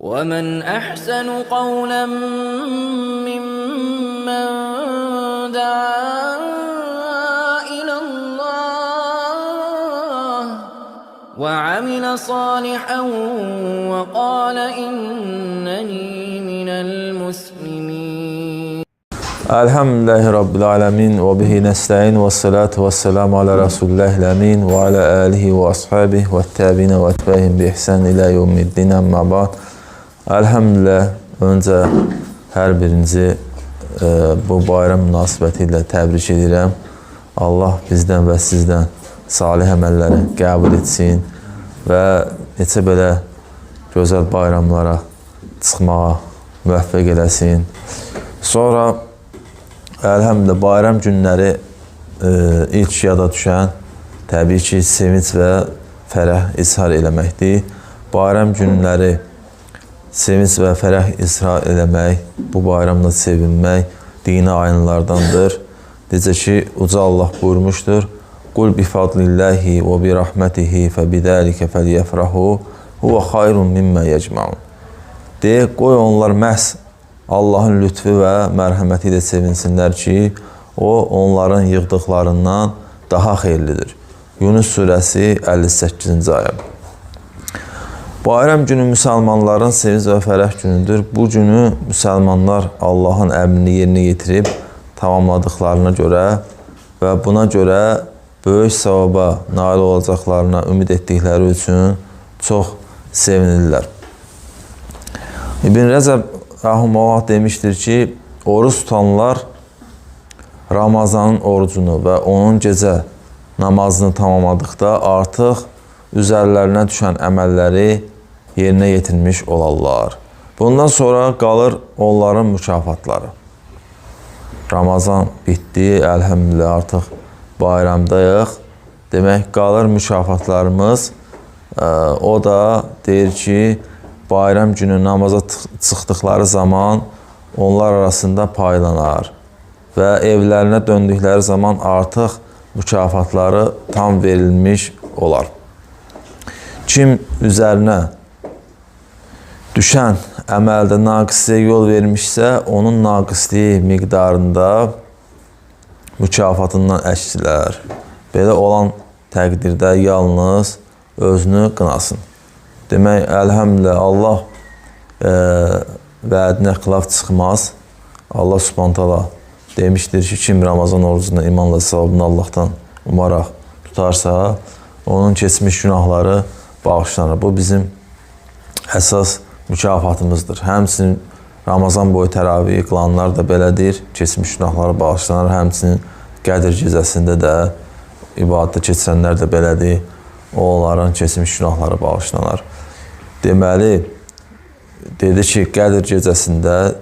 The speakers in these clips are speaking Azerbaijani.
ومن أحسن قولا ممن دعا إلى الله وعمل صالحا وقال إنني من المسلمين. Elhamdülillahi Rabbil alemin ve bihi nesta'in ve salatu ve selamu ala Resulillahil emin ve ala alihi ve ashabihi ve tabiine ve etba'ihim bi ihsan ila yevmiddin, amma ba'd. Elhamdülillah, öncə hər birinizi bu bayram münasibəti ilə təbrik edirəm. Allah bizdən və sizdən salih əməlləri qəbul etsin və neçə belə gözəl bayramlara çıxmağa müvəffəq eləsin. Sonra əlhəmdülillah, bayram günləri ilk yada düşən təbii ki, sevinç və fərəh izhar eləməkdir. Bayram günləri sevinç və fərəh izhar eləmək, bu bayramla sevinmək dini ayınlardandır. Necə ki, Uca Allah buyurmuşdur: Qul bi fadlillahi və bi rahmetihi fəbidəlikə fəlyəfrahu huvə xayrun mimmə yecmaun. De, qoy onlar məhz Allahın lütfü və mərhəməti ilə sevinsinlər ki, o onların yığdıqlarından daha xeyirlidir. Yunus surəsi 58-ci ayə. Bayram günü müsəlmanların sevinç və fərəh günüdür. Bu günü müsəlmanlar Allahın əmrini yerinə yetirib tamamladıqlarına görə və buna görə böyük savaba nail olacaqlarına ümid etdikləri üçün çox sevinirlər. İbn Rəcəb rəhiməhullah demişdir ki, oruc tutanlar Ramazanın orucunu və onun gecə namazını tamamladıqda artıq üzərlərinə düşən əməlləri yerinə yetirmiş olarlar. Bundan sonra qalır onların mükafatları. Ramazan bitdi, əlhəmdülillah artıq bayramdayıq. Demək, qalır mükafatlarımız. O da deyir ki, bayram günü namaza çıxdıqları zaman onlar arasında paylanar və evlərinə döndükləri zaman artıq mükafatları tam verilmiş olar. Kim üzərinə düşən əməldə naqisliyə yol vermişsə, onun naqisliyi miqdarında mükafatından əksilər. Belə olan təqdirdə yalnız özünü qınasın. Demək, əlhəmdülillah, Allah vədinə xilaf çıxmaz. Allah Subhanahu taala demişdir ki, kim Ramazan orucunu imanla savabını Allahdan umaraq tutarsa, onun keçmiş günahları bağışlanır. Bu bizim əsas mükafatımızdır. Həmçinin Ramazan boyu təravih qılanlar da belədir. Keçmiş günahları bağışlanır. Həmçinin Qədir gecəsində də ibadətə keçirənlər də belədir. Onların keçmiş günahları bağışlanar. Deməli, dedi ki, Qədir gecəsində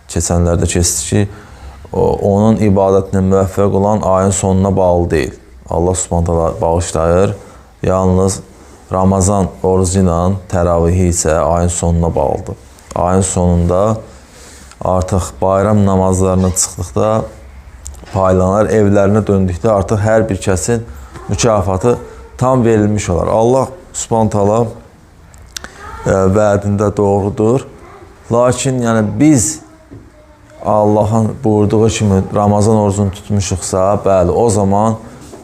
keçənlərdə keçdi ki, onun ibadətinə müvəffəq olan ayın sonuna bağlı deyil. Allah Subhanahu taala bağışlayır. Yalnız Ramazan orucu ilə təravihi isə ayın sonuna bağlıdır. Ayın sonunda artıq bayram namazlarına çıxdıqda paylanar, evlərinə döndükdə artıq hər bir kəsin mükafatı tam verilmiş olar. Allah Subhanahu taala vədində doğrudur. Lakin yəni biz Allahın buyurduğu kimi Ramazan orucunu tutmuşuqsa, bəli, o zaman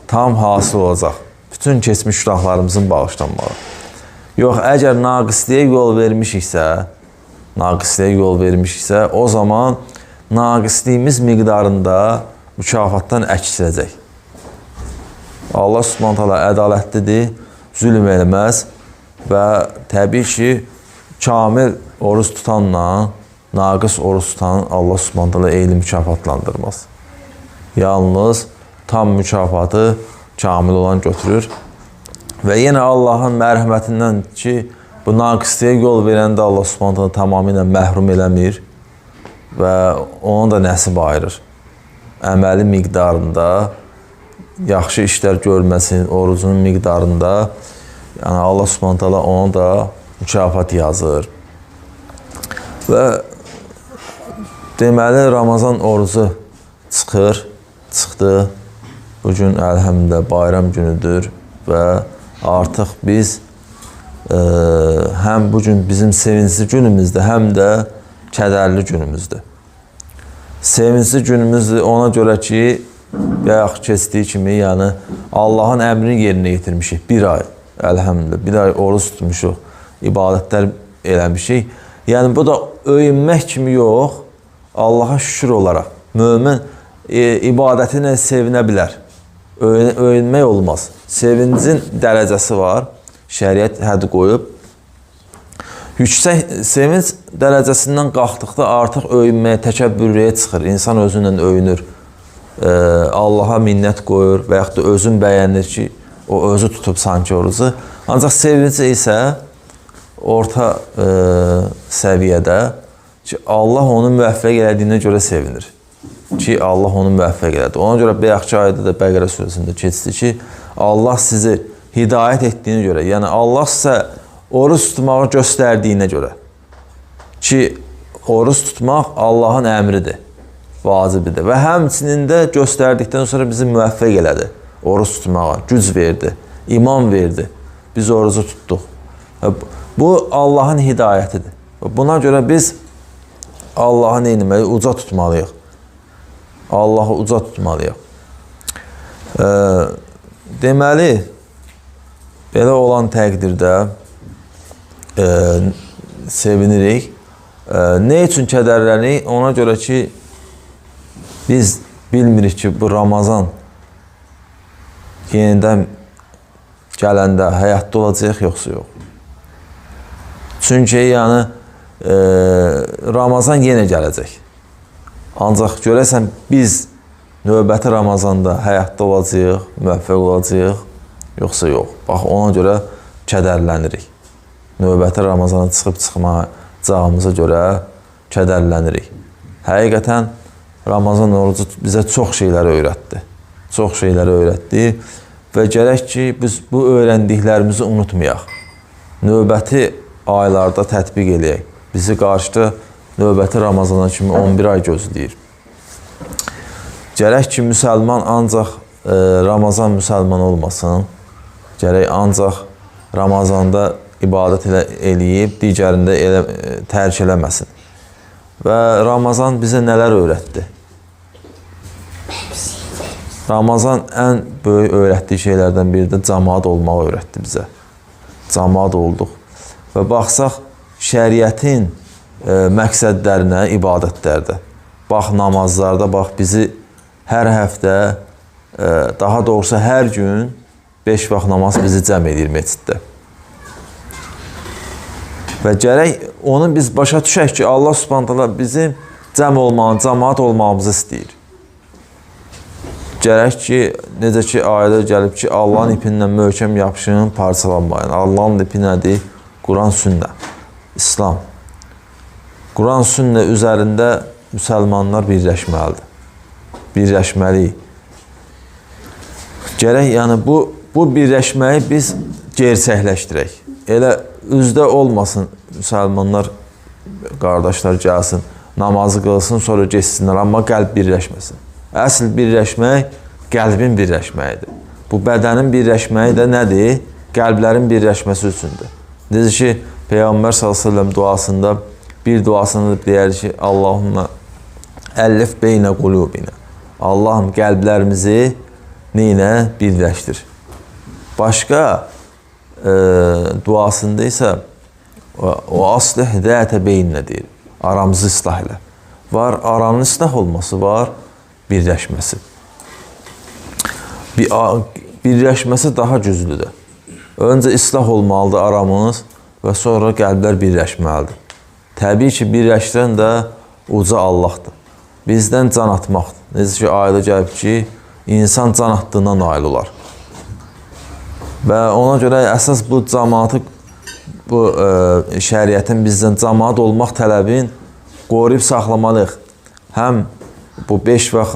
tam hasıl olacaq. Bütün keçmiş günahlarımızın bağışlanmağı. Yox, əgər naqisliyə yol vermişiksə, o zaman naqisliyimiz miqdarında mükafatdan əksiləcək. Allah Subhanahu taala ədalətlidir, zülm eləməz və təbii ki, kamil oruc tutanla naqis oruc tutan Allah Subhanahu taala eyni mükafatlandırmaz. Yalnız tam mükafatı kamil olan götürür. Və yenə Allahın mərhəmətindən ki, bu naqisliyə yol verəndə Allah Subhanahu taala tamamilə məhrum eləmir və ona da nəsib ayırır. Əməli miqdarında yaxşı işlər görməsinin, orucunun miqdarında, yəni Allah Subhanahu taala ona da mükafat yazır. Və deməli, Ramazan orucu çıxdı. Bugün əlhəmdülillah bayram günüdür və artıq biz Həm bu gün bizim sevincli günümüzdür, həm də kədərli günümüzdür. Sevincli günümüzdür ona görə ki, bayaq keçdiyi kimi, yəni Allahın əmrini yerinə yetirmişik bir ay, əlhəmdülillah, bir ay oruc tutmuşuq, ibadətlər eləmişik. Yəni bu da öyünmək kimi yox, Allaha şükür olaraq mömin ibadəti ilə sevinə bilər. Öyünmək olmaz. Sevincin dərəcəsi var, şəriət hədd qoyub. Yüksək sevinc dərəcəsindən qalxdıqda artıq öyünməyə, təkəbbürlüyə çıxır. İnsan özünlə öyünür, Allaha minnət qoyur və yaxud da özün bəyənir ki, o özü tutub sanki orucu. Ancaq sevinci isə orta səviyyədə ki, Allah onu müvəffəq elədiyinə görə sevinir. Ki, Allah onu müvəffəq elədi. Ona görə bayaqki ayədə də Bəqərə surəsində keçdi ki, Allah sizi hidayət etdiyinə görə, yəni Allah sizə oruc tutmağı göstərdiyinə görə ki, oruc tutmaq Allahın əmridir, vacibidir və həmçinin də göstərdikdən sonra bizi müvəffəq elədi oruc tutmağa, güc verdi, iman verdi. Biz orucu tutduq. Bu Allahın hidayətidir. Buna görə biz Allahı nə etməliyik? Uca tutmalıyıq. Allahı uca tutmalıyıq. Deməli, belə olan təqdirdə sevinirik. Nə üçün kədərlənirik? Ona görə ki, biz bilmirik ki, bu Ramazan yenidən gələndə həyatda olacaq yoxsa yox. Çünki yəni Ramazan yenə gələcək. Ancaq görəsən biz növbəti Ramazanda həyatda olacağıq, müvəffəq olacağıq, yoxsa yox. Bax, ona görə kədərlənirik. Növbəti Ramazana çıxıb çıxmayacağımıza görə kədərlənirik. Həqiqətən Ramazan orucu bizə çox şeyləri öyrətdi. Çox şeyləri öyrətdi və gərək ki, biz bu öyrəndiklərimizi unutmayaq. Növbəti aylarda tətbiq eləyək. Bizi qarşıda növbəti Ramazana kimi 11 ay gözləyir. Gərək ki, müsəlman ancaq Ramazan müsəlman olmasın. Gərək ancaq Ramazanda ibadət eləyib, digərində tərk eləməsin. Və Ramazan bizə nələr öyrətdi? Ramazan ən böyük öyrətdiyi şeylərdən biri də camaat olmağı öyrətdi bizə. Camaat olduq. Və baxsaq şəriətin məqsədlərinə, ibadətlərdə. Bax namazlarda, bax bizi hər həftə, daha doğrusu hər gün 5 vaxt namaz bizi cəm edir məsciddə. Və gərək onu biz başa düşək ki, Allah Subhanahu taala bizim cəm olmağını, camaat olmağımızı istəyir. Gərək ki, necə ki ayədə gəlib ki, Allahın ipindən möhkəm yapışın, parçalanmayın. Allahın ipi nədir? Quran, sünnə, İslam. Quran, sünnə üzərində müsəlmanlar birləşməlidir. Birləşməliyik. Gərək, yəni bu birləşməyi biz gerçəkləşdirək. Elə üzdə olmasın, müsəlmanlar, qardaşlar gəlsin, namazı qılsın, sonra getsinlər, amma qəlb birləşməsin. Əsl birləşmək qəlbin birləşməyidir. Bu bədənin birləşməyi də nədir? Qəlblərin birləşməsi üçündür. Necə ki, Peyğəmbər sallallahu əleyhi və səlləm duasında, bir duasında deyər ki, Allahümmə əllif beynə qulubinə. Allahım qəlblərimizi neyinə birləşdir. Başqa duasında isə o aslih zətə beynə deyir. Aramızı islah elə. Var aranın islah olması, var birləşməsi. Birləşməsi daha güclüdür. Öncə islah olmalıdır aramız və sonra qəlblər birləşməlidir. Təbii ki, birləşdirən də uca Allahdır. Bizdən can atmaqdır. Necə ki, ayədə gəlib ki, insan can atdığından nail olar. Və ona görə əsas bu cəmaatı, bu şəriətin bizdən cəmaat olmaq tələbin qoruyub saxlamalıyıq. Həm bu 5 vaxt,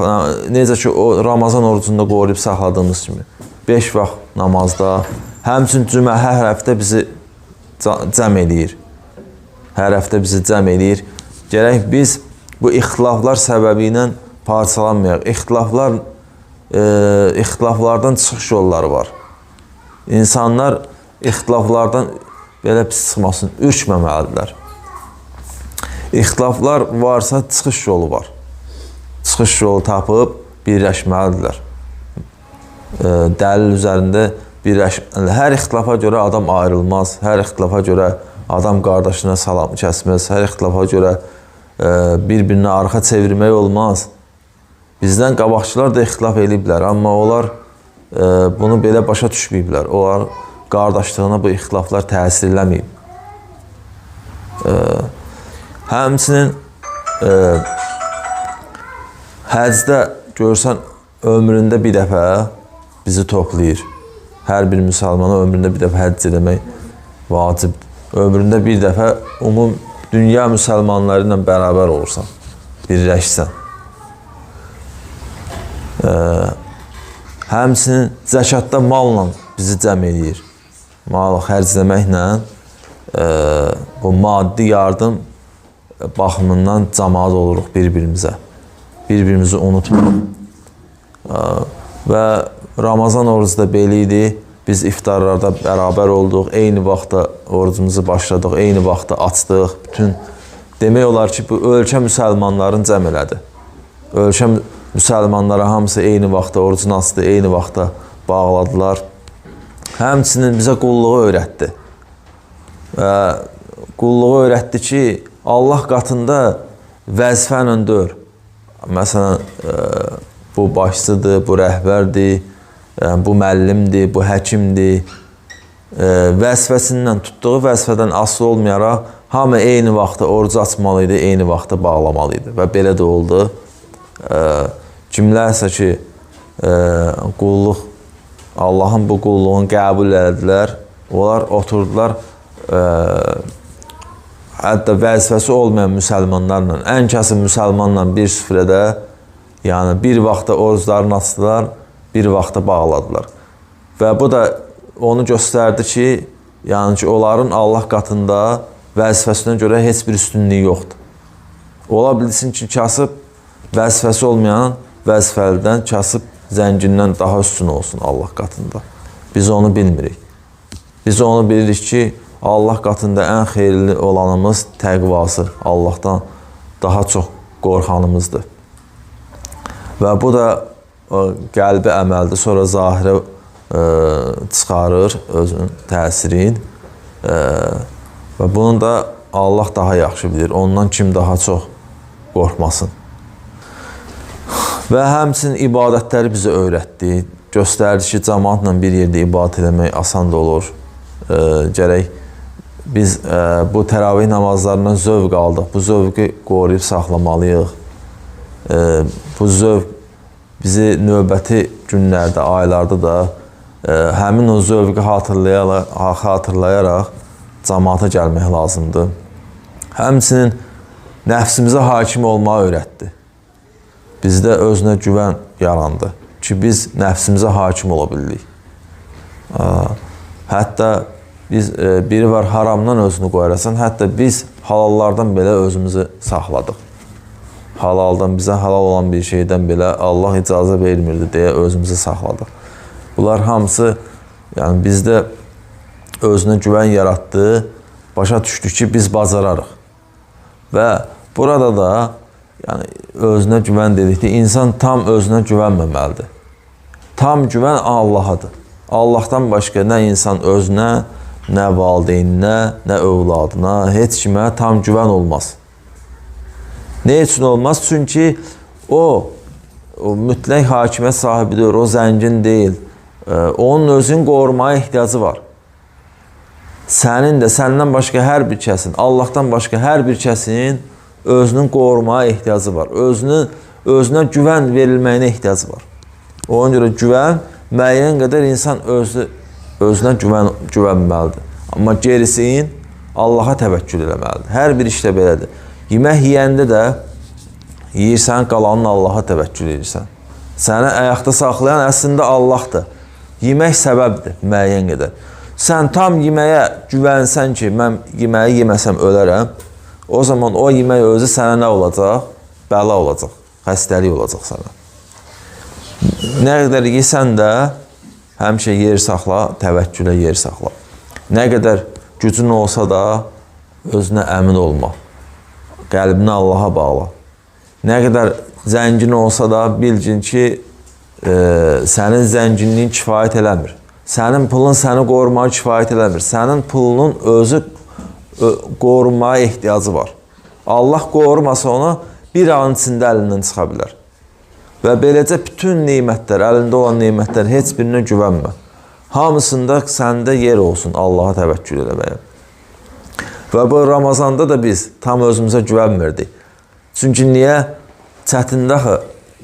necə ki, o Ramazan orucunda qoruyub saxladığımız kimi, 5 vaxt namazda, həmçinin cümə hər həftə bizi cəm eləyir. Hər həftə bizi cəm eləyir. Gərək biz bu ixtilaflar səbəbi ilə parçalanmayaq. İxtilaflardan çıxış yolları var. İnsanlar ixtilaflardan belə pis çıxmasın, ürkməməlidirlər. İxtilaflar varsa çıxış yolu var. Çıxış yolu tapıb birləşməlidirlər. Dəlil üzərində birləşməlidirlər. Hər ixtilafa görə adam ayrılmaz, hər ixtilafa görə adam qardaşına salam kəsməz, hər ixtilafa görə bir-birinə arxa çevirmək olmaz. Bizdən qabaqçılar da ixtilaf eləyiblər, amma onlar bunu belə başa düşməyiblər. Onlar qardaşlığına bu ixtilaflar təsir eləməyib. Həmçinin həcdə görsən ömründə bir dəfə bizi toplayır. Hər bir müsəlmana ömründə bir dəfə həcc eləmək vacibdir. Ömründə bir dəfə ümum dünya müsəlmanları ilə bərabər olursan, birləşsən. Həmçinin zəkatda malla bizi cəm eləyir. Mal xərcləməklə bu maddi yardım baxımından cəmaat oluruq bir-birimizə. Bir-birimizi unutmuruq. Və Ramazan orucu da belə idi. Biz iftarlarda bərabər olduq, eyni vaxtda orucumuzu başladıq, eyni vaxtda açdıq. Bütün demək olar ki, bu ölkə müsəlmanların cəm elədi. Ölkə müsəlmanlara hamısı eyni vaxtda orucunu açdı, eyni vaxtda bağladılar. Həmçinin bizə qulluğu öyrətdi. Və qulluğu öyrətdi ki, Allah qatında vəzifə ilə deyil. Məsələn, bu başçıdır, bu rəhbərdir, bu müəllimdir, bu həkimdir. Vəzifəsindən, tutduğu vəzifədən asılı olmayaraq hamı eyni vaxtda orucu açmalı idi, eyni vaxtda bağlamalı idi. Və belə də oldu. Kimlərsə ki, qulluq, Allahın bu qulluğunu qəbul elədilər, onlar oturdular, hətta vəzifəsi olmayan müsəlmanlarla, ən kasıb müsəlmanla bir süfrədə, yəni bir vaxtda oruclarını açdılar, bir vaxtda bağladılar. Və bu da onu göstərdi ki, yəni ki, onların Allah qatında vəzifəsinə görə heç bir üstünlüyü yoxdur. Ola bilsin ki, kasıb vəzifəsi olmayan vəzifəlidən, kasıb zəngindən daha üstün olsun Allah qatında. Biz onu bilmirik. Biz onu bilirik ki, Allah qatında ən xeyirli olanımız təqvası, Allahdan daha çox qorxanımızdır. Və bu da qəlbi əməldir, sonra zahirə çıxarır özünün təsirini. Və bunu da Allah daha yaxşı bilir, ondan kim daha çox qorxmasın. Və həmçinin ibadətləri bizə öyrətdi, göstərdi ki, cəmaatla bir yerdə ibadət eləmək asan da olur. Gərək biz bu təravih namazlarından zövq aldıq, bu zövqü qoruyub saxlamalıyıq. Bu zövq bizi növbəti günlərdə, aylarda da həmin o zövqü xatırlayaraq cəmaata gəlmək lazımdır. Həmçinin nəfsimizə hakim olmağı öyrətdi. Bizdə özünə güvən yarandı ki, biz nəfsimizə hakim ola bildik. Hətta biz biri var haramdan özünü qoyarasan, hətta biz halallardan belə özümüzü saxladıq. Halaldan, bizə halal olan bir şeydən belə Allah icazə vermirdi deyə özümüzü saxladıq. Bunlar hamısı yəni bizdə özünə güvən yaratdı, başa düşdük ki, biz bacararıq. Və burada da yəni özünə güvən dedikdə insan tam özünə güvənməməlidir. Tam güvən Allahadır. Allahdan başqa nə insan özünə, nə valideyninə, nə övladına, heç kimə tam güvən olmaz. Nə üçün olmaz? Çünki o mütləq hakimiyyət sahibidir, o zəngin deyil. Onun özünü qorumaya ehtiyacı var. Sənin də, səndən başqa hər bir kəsin, Allahdan başqa hər bir kəsin özünün qorumaya ehtiyacı var. Özünə güvən verilməyinə ehtiyacı var. Ona görə güvən, müəyyən qədər insan özünə güvənməlidir. Amma gerisin Allaha təvəkkül eləməlidir. Hər bir işdə belədir. Yemək yeyəndə də yeyirsən, qalanın Allaha təvəkkül edirsən. Səni ayaqda saxlayan əslində Allahdır. Yemək səbəbdir müəyyən qədər. Sən tam yeməyə güvənsən ki, mən yeməyi yeməsəm ölərəm, o zaman o yemək özü sənə nə olacaq? Bəla olacaq, xəstəlik olacaq sənə. Nə qədər yesən də həmişə yer saxla, təvəkkülə yer saxla. Nə qədər Gücün olsa da özünə əmin olma. Qəlbini Allaha bağla. Nə qədər zəngin olsa da bilgin ki, sənin zənginliyin kifayət eləmir. Sənin pulun səni qorumağa kifayət eləmir. Sənin pulunun özü qorunmaya ehtiyacı var. Allah qorumasa onu bir anın içində əlindən çıxa bilər. Və beləcə bütün nemətlər, əlində olan nemətlər heç birinə güvənmə. Hamısında səndə yer olsun Allaha təvəkkül eləməyə. Və bu Ramazanda da biz tam özümüzə güvənmirdik. Çünki niyə? Çətində axı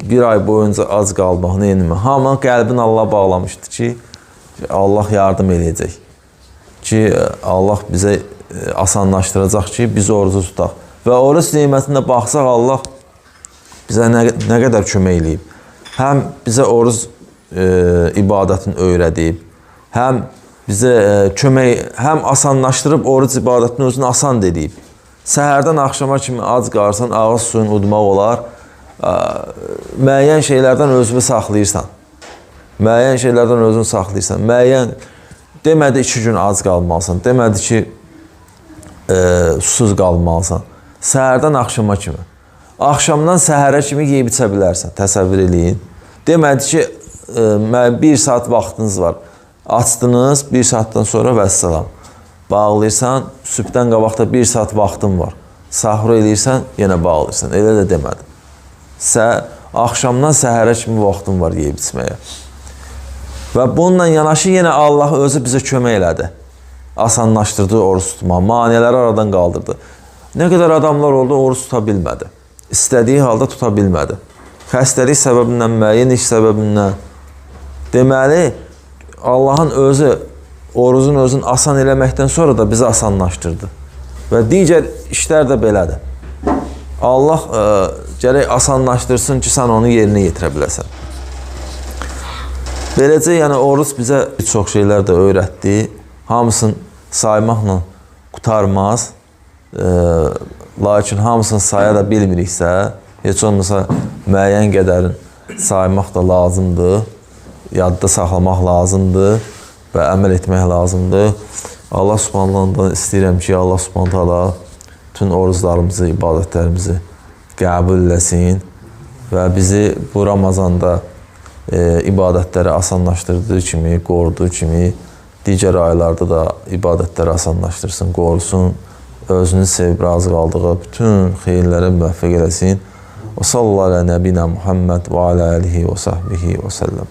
bir ay boyunca ac qalmaq, nə etmək? Hamının qəlbini Allah bağlamışdı ki, Allah yardım eləyəcək. Ki, Allah bizə asanlaşdıracaq ki, biz orucu tutaq. Və oruc nemətinə baxsaq, Allah bizə nə qədər kömək eləyib. Həm bizə oruc ibadətini öyrədib, həm bizə kömək, həm asanlaşdırıb oruc ibadətini özünü asan dediyib. Səhərdən axşama kimi ac qalırsan, ağız suyunu udmaq olar. Müəyyən şeylərdən özünü saxlayırsan. Müəyyən şeylərdən özünü saxlayırsan. Müəyyən demədi 2 gün ac qalmalısan, demədi ki, susuz qalmalısan. Səhərdən axşama kimi. Axşamdan səhərə kimi yeyib içə bilərsən, təsəvvür eləyin. Demədi ki, 1 saat vaxtınız var. Açdınız, 1 saatdan sonra vəssalam. Bağlayırsan, sübhdən qabaqda 1 saat vaxtın var. Sahur eləyirsən, yenə bağlayırsan. Elə də demədi. Axşamdan səhərə kimi vaxtın var yeyib içməyə. Və bununla yanaşı yenə Allah özü bizə kömək elədi. Asanlaşdırdı oruc tutmağı, maneələri aradan qaldırdı. Nə qədər adamlar oldu, oruc tuta bilmədi. İstədiyi halda tuta bilmədi. Xəstəlik səbəbindən, müəyyən iş səbəbindən. Deməli, Allahın özü orucun özünü asan eləməkdən sonra da bizi asanlaşdırdı. Və digər işlər də belədir. Allah gərək asanlaşdırsın ki, sən onu yerinə yetirə biləsən. Beləcə, yəni oruc bizə bir çox şeylər də öyrətdi. Hamısını saymaqla qurtarmaz. Lakin hamısını saya da bilmiriksə, heç olmasa müəyyən qədərin saymaq da lazımdır, yadda saxlamaq lazımdır və əməl etmək lazımdır. Allah Subhanahu istəyirəm ki, Allah Subhanahu taala bütün oruclarımızı, ibadətlərimizi qəbul eləsin və bizi bu Ramazanda ibadətləri asanlaşdırdığı kimi, qoruduğu kimi digər aylarda da ibadətləri asanlaşdırsın, qorusun, özünü sevib razı qaldığı bütün xeyirlərə müvəffəq eləsin. Və sallallahu alə nəbinə Muhammed və alə alihi və sahbihi və səlləm.